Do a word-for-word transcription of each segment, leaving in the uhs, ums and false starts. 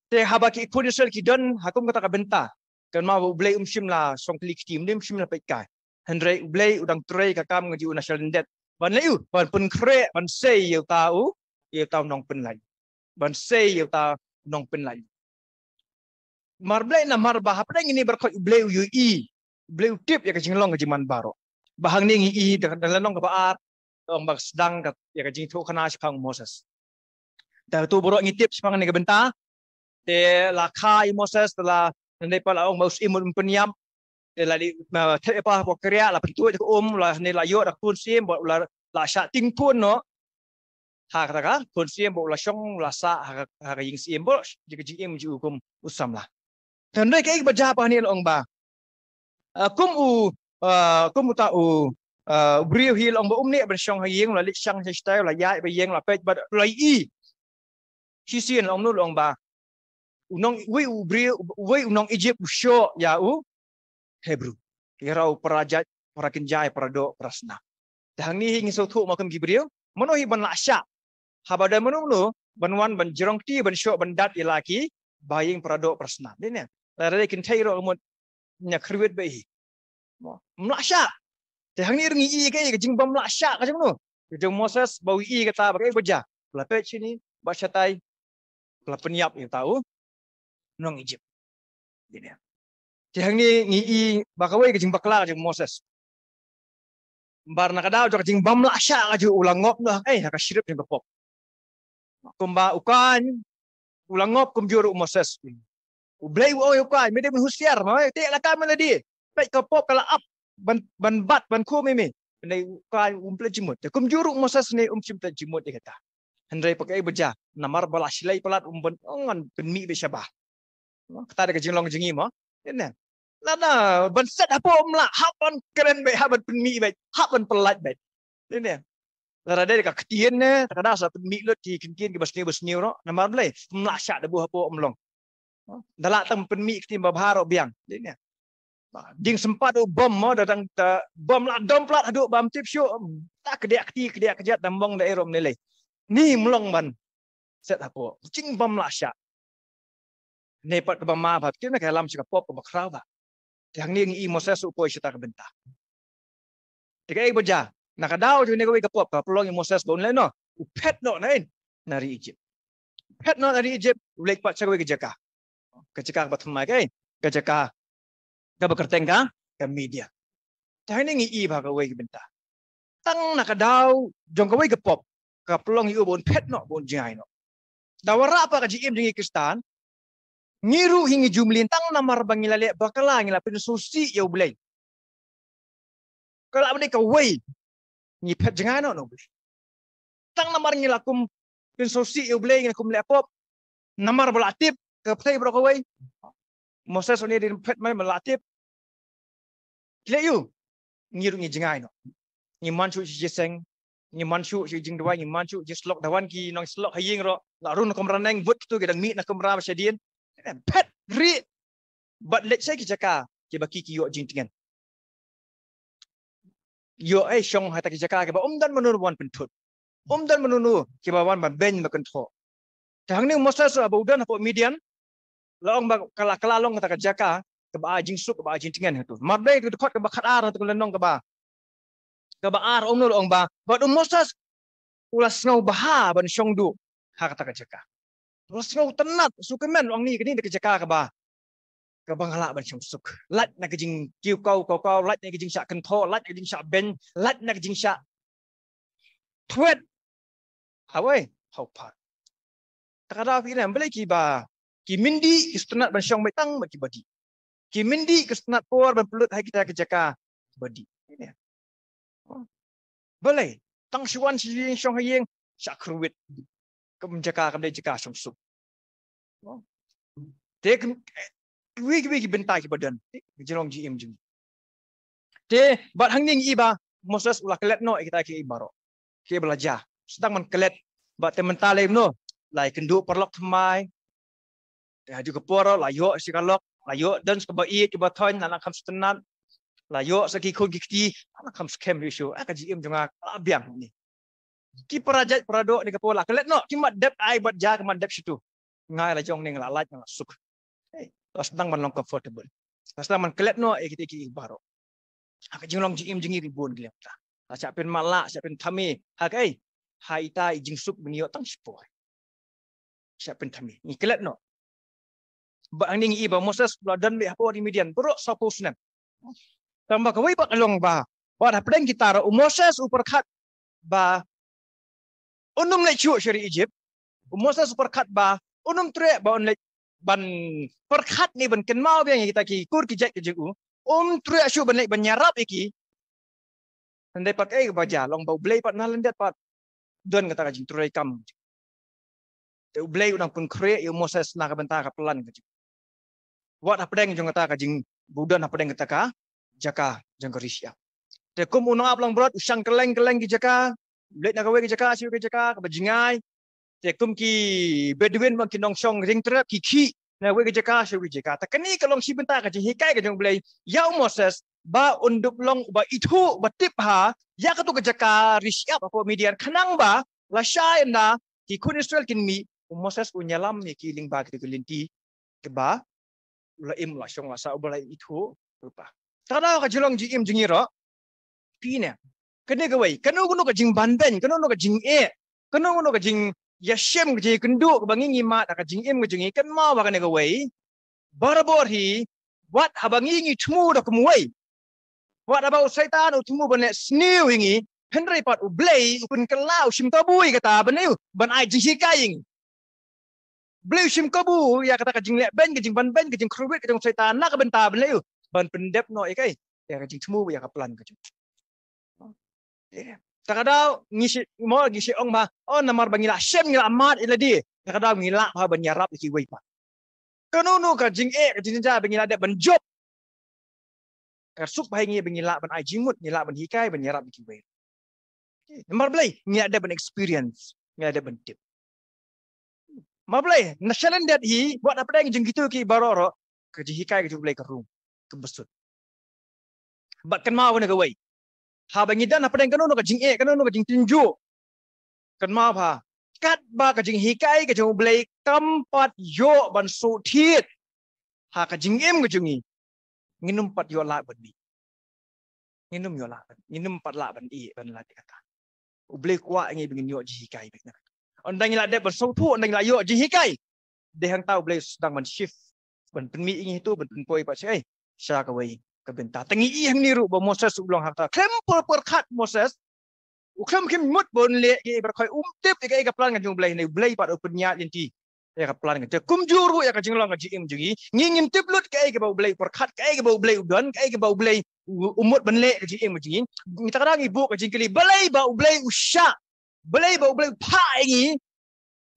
Te haba ki khun Israel ki don ha kum kata ka bynta, kan ma U Blei um shym la shong kli kti, um shym la peit kai. Hynrei U Blei u dang trei ka kam nga ji u na shalyndet ban leh u, ban pynkhreh, ban sei ïa uta u, ïa uta u nongpynlait, ban sei ïa uta u nongpynlait. Mar Blei namar ba hapdeng ini baroh khoit U Blei u ïohi, U Blei u tip ïa ka jinglong ka jingman baroh. Ba hangne ngi i da, da lynnong kaba ar, ong ba sdang ka, ïa ka jingthoh khana shaphang Moses. Da tu baroh ngi tip shaphang ne ka bynta. Te la kha i Moses, te la, ne pa la ong ba u syiem um pynïap. Te la di, ma, te pa ko kriah la pyntuid ko um, la ne la ïoh da khun syiem, ba la, la shah ting khun noh. Ha kata ka khun syiem ba u la shong, u la sah ha ka, ha ka ïing syiem, ba ji ka jingim ji u kum u samla. Te hynrei kaei ba jia pa hangne la ong ba, ah, kum u, ah, kum uta u, ah, u briew hi la ong ba um neh ban shong ha ïing, u la leit shang sha shatai, u la ïaid ba ïing, u la peit bad u la ïohi. Shisien la ong nu, la ong ba u nong, uwei u briew, uwei u nong Egypt u shoh ïa u Hebru. Ki rau para jait, para kynjai, para doh, para snam. Te hangne hi ngi sngewthuh ma kum ki briew, mano hi ban lah shah? Haba don mano mano ban wan ban jrong kti, ban shoh, ban dat ïa la ki bahaïing, para doh, para snam. Dei ne? Lada dei kynthei ruh mut ña kyrwit bha hi. Mo, ym lah shah. Te hangne ruh ngi i ka, ka jingbym lah shah ka jong no, ka jong Moses, ba u i kata, ba kaei ba jia? La peit shini bad shatai, la pynïap ïa uta u nong Egypt. Dei ne? Te hangne ngi i ba kawei ka jingbakla ka jong Moses. Namar na ka daw jong ka jingbym lah shah ka jong u, u la ngop noh, eh, ha ka shrip jong ka pop. Kumba u Kain u la ngop kumjuh ruh u Moses. U Blei u ong ïa u Kain, me dei ban husiar, ma, te la ka me la dei. Peit ka pop ka la ap ban, ban bat, ban khum ïa me. Hynrei u Kain um pynleit jingmut. Te kumjuh ruh u Moses ne um shym pynleit jingmut ïa kata. Hynrei pa kaei ba jia? Namar ba la shlei palat, um ban, ong ngan pynmih beit shabar. Kata dei ka jinglong jingim, mo. Ïa ne? Lada ban set hapoh ym lah, hap ban kren beit, hap ban pynmih beit, hap ban pyllait beit. Ïa ne? Lada dei ka ktien ne, ta ka da sa pynmih lut ki ktien kiba sniew ba sniew ruh, namar balei? Ym lah shah da buh hapoh ym long. Da lah tang pynmih ktien ba bha ruh biang. Ïa ne? Ba, ding sympat u bom mo, da dang da bom la dom palat haduh bam tip shuh, ta kdiah kti, kdiah kjat, da mong da ei ruh ym lei lei. Ni ym long ban set hapoh. Jingbym lah shah. Ne pat kaba ma bha, kine ka ïalam sha ka pop kaba khraw bha. Te hangne ngi i Moses u poi sha ta ka bynta. Te kaei ba jia? Na ka daw jong ne kawei ka pop ka pynlong ïa Moses ba un leit noh, u phet noh na in, na ri Egypt. U phet noh na ri Egypt, u leit pat sha kawei ka jaka. Ka jaka kaba thymmai, kaei? Ka jaka kaba kyrteng ka, ka Midian. Te hangne ngi i bha kawei ka bynta. Tang na ka daw jong kawei ka pop ka pynlong ïa u ba un phet noh, ba un jngai noh. Da wanrah pat ka jingim jong ngi Khristan, ngi ruh hi ngi ju mlien tang namar ba ngi la leh bakla, ngi la pynsngewsih ïa U Blei. Ka lah ban dei kawei, ngi phet jngai noh na U Blei. Tang namar ngi la kum pynsngewsih ïa U Blei, ngi la kum leh pop. Namar ba la tip ka pyrthei baroh kawei. Moses une dei phet mai ba la tip. Ki leh ïa u, ngi ruh ngi jngai noh. Ngi man shuh shi jingïaseng, ngi man shuh shi jingduwai, ngi man shuh jingsyllok, da wan ki nongsyllok ha ïing ruh, la rung na kamra neng, bud kito ki dang mih na kamra ba shadien. Phet rieh bad leit sha ki jaka kiba ki ki ïoh jingtngen. Ïoh ei shong ha kita ki jaka kiba ym don mano ba wan pynthut. Ym don mano kiba wan ban beiñ ba kynthoh. Te hangne u Moses ba u don hapoh Midian, la ong ba ka la, ka la long kata ka jaka kaba ai jingsuk, kaba ai jingtngen hato. Namar dei ka dkhot kaba khatar hato ka lynnong kaba, kaba ar ong no, la ong ba, bad u Moses u la sngew bha ban shong duh ha kata ka jaka. U la sngew tynnat, sngewkmen, ong ni kane dei ka jaka kaba, kaba nga lah ban shong suk. Lait na ka jingkiew kaw kaw kaw, lait na ka jingshah kynthoh, lait na ka jingshah beiñ, lait na ka jingshah thwet. Hawei, haw pat. Ta ka daw phi ïa ne, balei kiba, ki myndi ki sngewtynnat ban shong beit tang bad kiba dih. Ki myndi ki sngewtynnat por ban pynlut ha kita ki jaka kiba dih. Balei? Tang shu wan sha ïing, shong ha ïing, shah kyrwit. Kam jaka, kam dei jaka shong suk. Te kin, kiwei kiwei ki bynta kiba don. Te ka jinglong jingim jong ngi. Te bad hangne ngi i ba Moses u la klet noh ïa kita kiei baroh kiba la jia. Sdang ban klet. Bad te mynta lei mano, la ïakynduh paralok thymmai. Te ha ju ka por la ïoh shi ka lok, la ïoh don shi kaba ïeit kaba thoiñ, la nang kham sngewtynnat. La ïoh sa ki khun ki kti, la nang kham skhem ïoh shuh. Ah, ka jingim jong nga ka la biang ni. Ki para jait para doh ne ka por la klet noh, ki mat dep ai bad jia, ki mat dep shitu. Nga la jong ne nga la lait nga la suk. Hei, la sdang ban long comfortable. La sdang ban klet noh ïa kita ki baroh. Ha ka jinglong jingim jingim ri bun ki lem ta. La shah pynmala, shah pynthame. Ha kaei? Ha ita i jingsuk ba ngi ïoh tang shipor. Shah pynthame. Ngi klet noh. Ba hangne ngi i ba Moses u la don beit hapoh ri Midian baroh sawphew snem. Tang ba kawei pat ka long ba, ba hapdeng kita ruh u Moses u pyrkhat ba un ym leit shuh sha ri Egypt. U Moses u pyrkhat ba un ym treh ba un leit ban pyrkhat ne ban kynmaw biang ïa kita ki kur ki jait ka jong u. Um treh shuh ban leit ban ïarap ïa ki. Hynrei pat kaei kaba jia, long ba U Blei pat na lyndet pat don kata ka jingtrei kam. Te U Blei u dang pynkhreh ïa u Moses na ka bynta ka plan ka jong u. Wat hapdeng jong kata ka jing, ba u don hapdeng kata ka jaka jong ka ri shyiap. Te kum u nongap langbrot u shang kylleng kylleng ki jaka, u leit na kawei ka jaka sha kawei ka jaka kaba jngai. Te kum ki Bedouin bad ki nongshong ring trep ki khih na kawei ka jaka sha kawei ka jaka. Te kane ka long shi bynta ka jinghikai ka jong U Blei ïa u Moses ba un dup long uba ithuh, ba tip ha ïa katu ka jaka ri shyiap hapoh Midian, khnang ba lashai ynda ki khun Israel kin mih, u Moses un ïalam ïa ki lyngba katu ka lynti kaba u la im, u la shong, u la sah, uba la ithuh ruh pat. Te ka daw ka jinglong jingim jong ngi ruh, phi ne, kane kawei, kano kano ka jingbanbeiñ, kano kano ka jingeh, kano kano ka jingïashem, ka jingïakynduh kaba ngi ngi mad ha ka jingim ka jong ngi, kynmaw ba kane kawei barabor hi, wat haba ngi ngi thmu da kumwei, wat haba u Soitan u thmu ban leh sniew ïa ngi, hynrei pat U Blei u pynkylla, u shim kabu ïa kata ban ïa u, ban ai jinghikai ïa ngi. Blei u shim kabu ïa kata ka jingleh beiñ, ka jingbanbeiñ, ka jingkhruit ka jong u Soitan na ka bynta ban leh ïa u, ban pyndep noh ïa kaei, ïa ka jingthmu, ïa ka plan ka jong u. Te ka daw ngi shu, mo, ngi shu ong ba, oh, namar ba ngi la shem, ngi la mad ïa lade, te ka daw ngi lah bha ban ïarap ïa kiwei pat. Kano kano ka jingeh, ka jingjynjar ba ngi la dep ban jop, ka suk bha ïa ngi ba ngi lah ban ai jingmut, ngi lah ban hikai, ban ïarap ïa kiwei. Namar balei? Ngi la dep ban experience, ngi la dep ban tip. Namar balei? Na shalyndet hi, wat hapdeng jong kito ki baroh ruh, ka jinghikai ka jong U Blei ka rung, ka bsut. Bad kynmaw kane kawei, haba ngi don hapdeng kano kano ka jingeh, kano kano ka jingtynjuh, kynmaw bha, katba ka jinghikai ka jong U Blei kam pat ïoh ban suk thied ha ka jingim ka jong ngi, ngin ym pat ïoh lah ban mih. Ngin ym ïoh lah ban, ngin ym pat lah ban ïeh ban lait ïa kata. U Blei u kwah ïa ngi ba ngin ïoh jinghikai beit na kata. Ynda ngi la dep ban sngewthuh, ynda ngi la ïoh jinghikai, dei hangta U Blei u sdang ban shift, ban pynmih ïa ngi hato, ban pynpoi pat sha, eh, sha kawei ka bynta. Te ngi i hangne ruh ba u Moses u long hangta. Khlem pyrkhat u Moses, u khlem, khlem mut ban leh ïa kaba khoi, um tip ïa ka plan ka jong U Blei, ne U Blei pat u pynïaid lynti ïa ka plan ka. Te kumjuh ruh ïa ka jinglong ka jingim jong ngi, ngi ngim tip lut kaei kaba U Blei u pyrkhat, kaei kaba U Blei u don, kaei kaba U Blei u, u mut ban leh ka jingim jong ngi. Ngi, te ka daw ngi buh ka jingkylli, balei ba U Blei u shah, balei ba U Blei u phah ïa ngi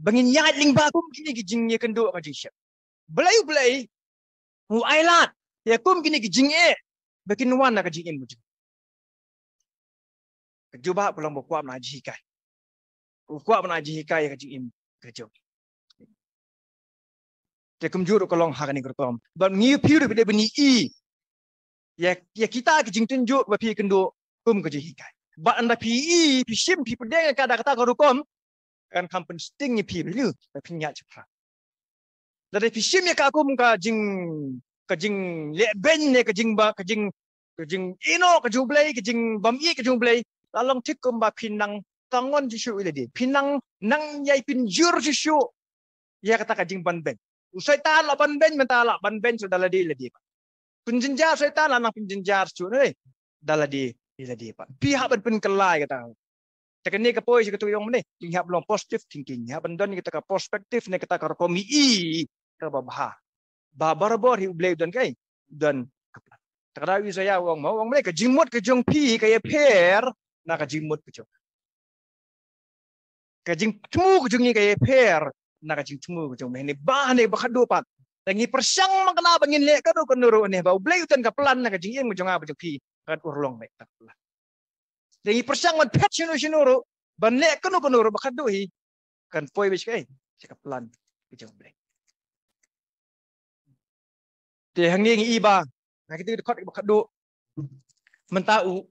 ba ngin ïaid lyngba kum kine ki jingïakynduh ka jingshep? Balei U Blei u ailad ïa kum kine ki jingeh ba kin wan na ka jingim ka jong ngi? Ka jubab ka long ba u kwah ban ai jinghikai. U kwah ban ai jinghikai ïa ka jingim ka jong ngi. Te kumjuh ruh ka long ha kane ka rukom. Bad ngi, phi ruh phi dei ban ïohi ïa, ïa kita ki jingtynjuh ba phi kynduh kum ka jinghikai. Bad ynda phi ïohi, phi shim, phi pdiang ïa ka da kata ka rukom, kan kham pynsting ïa phi ruh, ba phin ïaid shaphrang. Lada phi shim ïa ka kum ka jing, ka jingleh beiñ ne ka jingba, ka jing, ka jingïehnoh ka jong U Blei, ka jingbym ïeit ka jong U Blei, la long thik kumba phi nang tangon shuh shuh ïa lade. Phi nang, nang ïai pynjur shuh shuh ïa kata ka jingbanbeiñ. U Soitan la banbeiñ, mynta la banbeiñ shuh da lade ïa lade pat. Pynjynjar u Soitan, la nang pynjynjar shuh ne da lade ïa lade pat. Phi hap ban pynkylla ïa kata. Te kane ka poi sha katu ka ïong mynne, ngi hap long positive thinking, ngi hap ban don kata ka perspective ne kata ka rukom ïohi kaba bha. Ba barabor hi U Blei u don kaei, u don ka plan. Te ka daw u Isaïah u ong mo, u ong mynne, ka jingmut ka jong phi ka ïapher na ka jingmut ka jong, ka jingthmu ka jong ngi ka ïapher na ka jingthmu ka jong me. Hangne ba, hangne ba khadduh pat, lada ngi pyrshang man ka la ba ngin leh kano kano ruh, hangne ba U Blei u don ka plan na ka jingim ka jong nga bad jong phi, kan urlong beit ka plan. Lada ngi pyrshang ban phet shano shano ruh, ban leh kano kano ruh, ba khadduh hi kan poi beit sha kaei, sha ka plan ka jong U Blei. Te hangne ngi i ba na kita ki dkhot ba khadduh, mynta u,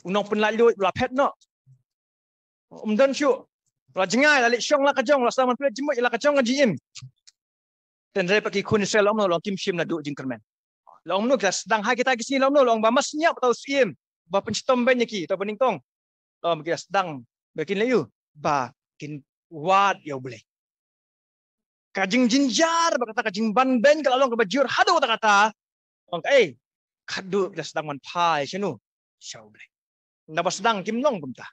u nongpynlait luid u la phet noh. Um don shuh. La jngai, la leit shong la ka jong, la sdang ban pynleit jingmut ïa la ka jong ka jingim. Hynrei pat ki khun Israel la ong kumno, la ong kim shym naduh jingkyrmen. La ong kumno, ki la sdang ha kita ki sngi, la ong kumno, la ong ba masniap tau syiem ba pynshitom beiñ ïa ki, tau ba nyngkong. La ong ba ki la sdang ba kin leh ïa u, ba kin wad ïa U Blei. Ka jingjynjar bad kata ka jingbanbeiñ ka la long kaba jur haduh katta katta. Ong kaei, khadduh ki la sdang ban phai shano, sha U Blei. Naba sdang kim long kumta.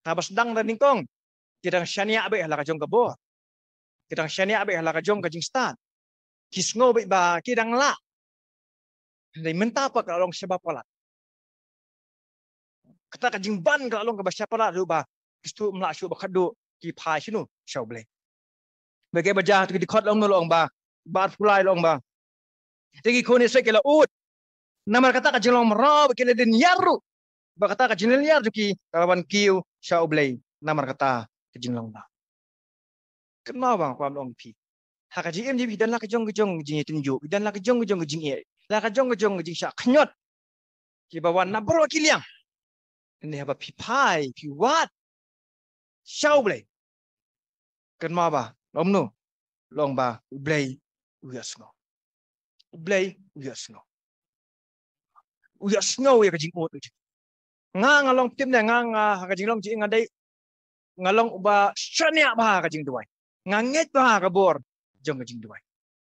Naba sdang da nyngkong, ki dang shaniah beit ha la ka jong ka bor. Ki dang shaniah beit ha la ka jong ka jingstad. Ki sngew beit ba ki dang lah. Hynrei mynta pat ka la long shaba palat. Kata ka jingban ka la long kaba shaba palat ruh ba ki shu ym lah shuh ba khadduh ki phai shano, sha U Blei. Ba ki ba ja tu ki dkhot la ong kumno, la ong ba, ba arphew lai la ong ba, te ki khun Israel ki la ud. Namar kata ka jinglong mraw ba ki la lynñiar ruh, ba kata ka jinglynñiar jong ki ka la wan kiew sha U Blei namar kata ka jinglong mraw. Kynmaw ba nga kwah ban ong ïa phi, ha ka jingim jong phi don la ka jong ka jong ka jingïatynjuh, don la ka jong ka jong ka jingeh, la ka jong ka jong ka jingshah khñiot, kiba wan na baroh ki liang. Hynrei haba phi phai, phi wad sha U Blei, kynmaw ba la ong kumno, la ong ba U Blei u ïohsngew. U Blei u ïohsngew. U ïohsngew ïa ka jingud jong phi. Nga, nga long tip ne nga, nga ha ka jinglong jong nga dei, nga long uba shaniah bha ha ka jingduwai. Nga ngeit bha ha ka bor jong ka jingduwai.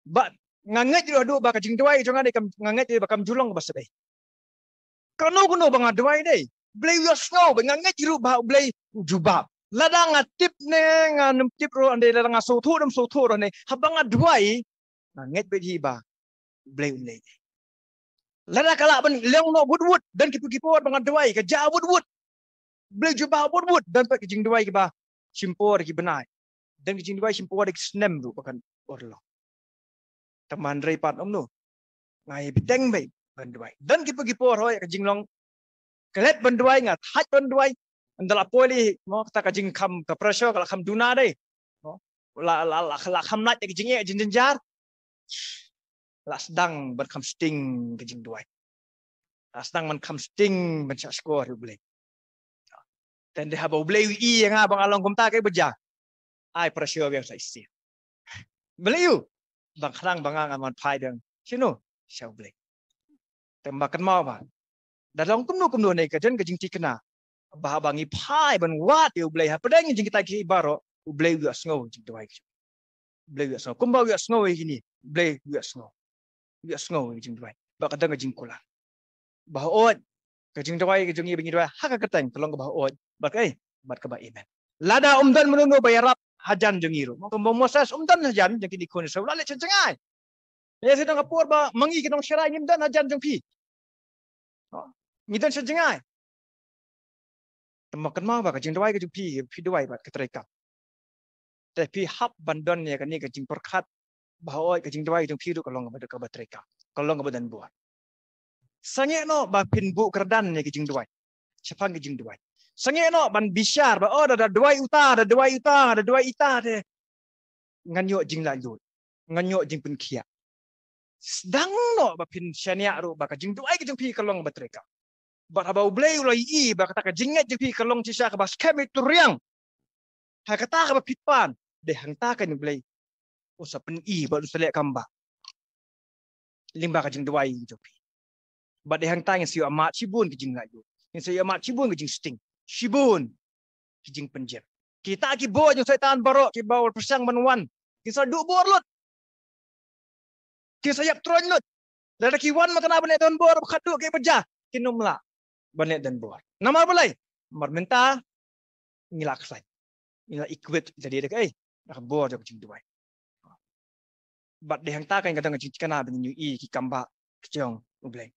Ba nga ngeit ruh haduh ba ka jingduwai jong nga dei kam, nga ngeit ruh ba kam ju long kaba sdei. Kano kano ba nga duwai dei, Blei u ïohsngew, ba nga ngeit ruh ba U Blei u jubab. Lada nga tip ne ngam tip ruh, hynrei lada nga sngewthuh ne ym sngewthuh ruh, hynrei haba nga duwai, nga ngeit beit hi ba U Blei un leh. Lada ka lah ban long noh wut wut, don ki, ki por ba nga duwai ka jia wut wut, Blei jubab wut wut, don pat ki jingduwai kiba shim por ki bnai, don ki jingduwai shim por ki snem ruh ba kan urlong. Tangba hynrei pat ong kumno, nga ïai bteng beit ban duwai. Don ki, ki por hooid ka jinglong klet ban duwai, nga thait ban duwai. Ynda la poi lei, mo, kata ka jingkham, ka pressure ka la kham duna dei, mo. La, la, la, la kham lait ka jingeh, jingjynjar. La sdang ban kham sting ka jingduwai. La sdang ban kham sting ban shah shkor ïa U Blei. Tang dei haba U Blei u ïohi ïa nga ba nga long kumta, kaei ba jia? Ai pressure biang sa shisien. Balei u? Ba khnang ba nga ngan wan phai biang shano, sha U Blei. Tangba kynmaw ba da long kumno kumno ne ka don ka jingthikna ba haba ngi phai ban wad ïa U Blei hapdeng jong kita ki baroh, U Blei u ïohsngew jingduwai. U Blei u ïohsngew. Kumba u ïohsngew ïa kine, U Blei u ïohsngew. U ïohsngew ïa ka jingduwai. Ba ka don ka jingkular. Ba hooid ka jingduwai ka jong ngi ba ngi duwai ha ka kyrteng ka long kaba hooid bad kaei, bad kaba amen. Lada ym don mano mano ba ïarap hajan jong ngi ruh, kumba u Moses um don hajan jong kine ki khun Israel, u la leit sha jngai. Ïa, sa don ka por ba ma ngi ki nongsharai ngim don hajan jong phi. Ngi don sha jngai. Tangba kynmaw ba ka jingduwai ka jong phi, phi duwai bad ka treikam. Te phi hap ban don ïa kane ka jingpyrkhat ba hooid ka jingduwai ka jong phi ruh ka long kaba, kaba treikam, ka long kaba don bor. Sangeh noh ba phin buh kyrdan ïa ka jingduwai shaphang ka jingduwai. Sangeh noh ban bishar ba, oh, da, da duwai uta, da duwai uta, da duwai ita te ngan ïoh jinglaitluid, ngan ïoh jingpynkhiah. Sdang noh ba phin shaniah ruh ba ka jingduwai ka jong phi ka long kaba treikam. Bad haba U Blei u la ïohi ba kata ka jingngeit jong phi ka long shisha kaba skhem ïa u riang, ha kata kaba phi pan, dei hangta keiñ U Blei un sa pyni bad un sa leh kam ba lyngba ka jingduwai jong phi. Bad dei hangta ngin sa ïoh mad shibun ki jinglaitluid, ngin sa ïoh mad shibun ki jingsting, shibun ki jingpynjot. Kita ki bor jong Soitan baroh kiba pyrshang ban wan, kin sa duh bor lut, kin sa ïap troiñ lut. Lada ki wan ma kane ban leh donbor, ba khadduh kaei ba jia, kin ym lah ban leh donbor. Namar balei? Namar mynta ngi la khlaiñ, ngi la equip ïa lade da kaei? Da ka bor jong ka jingduwai. Bad dei hangta keiñ ka don ka jingthikna ba ngin ïohi ki kambah ki jong U Blei.